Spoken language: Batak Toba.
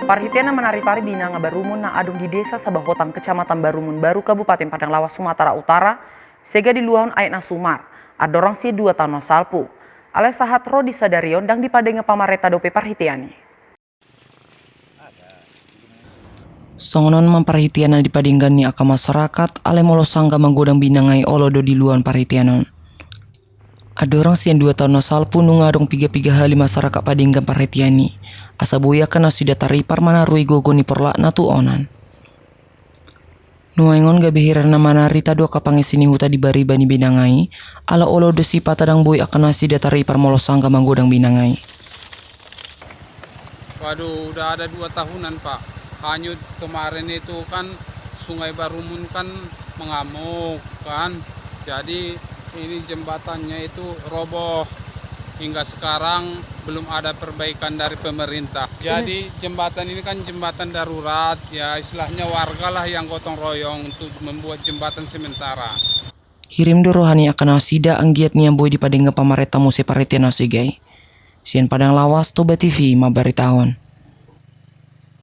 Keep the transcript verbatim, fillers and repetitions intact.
Parhitean na manaripari binanga Barumun na adong di Desa Sabahotang, Kecamatan Barumun Baru, Kabupaten Padang Lawas, Sumatera Utara, sega diluahon aek na sumar, andorang sian dua taon na salpu. Alai sahat ro di sadari on ndang dipadenggan pamarenta dope parhitean i. Songon on ma parhitean na dipadenggan ni angka masyarakat, alai molo sanggar magodang binanga i olo do diluahon parhitean on. Andorang sian dua taon na salpu nunga adong piga-piga hali masyarakat padenggan parhitean i, asa boi angka nasida taripar manarui gogo ni porlakna tu onan. Nuaeng on gabe hira na manarita do angka pangisi ni huta di bariba ni binanga i, ala olo do sipata ndang boi angka nasida taripar molo sanggar magodang binanga i. Waduh, udah ada dua tahunan, Pak. Hanyut kemarin itu kan Sungai Barumun kan mengamuk kan. Jadi ini jembatannya itu roboh. Hingga sekarang belum ada perbaikan dari pemerintah. Jadi jembatan ini kan jembatan darurat, ya istilahnya wargalah yang gotong royong untuk membuat jembatan sementara. Hirim do roha ni angka nasida anggiat nian boi dipadenggan pamarenta muse parhitean na sega i. Sian Padang Lawas, Toba T V mambaritahon.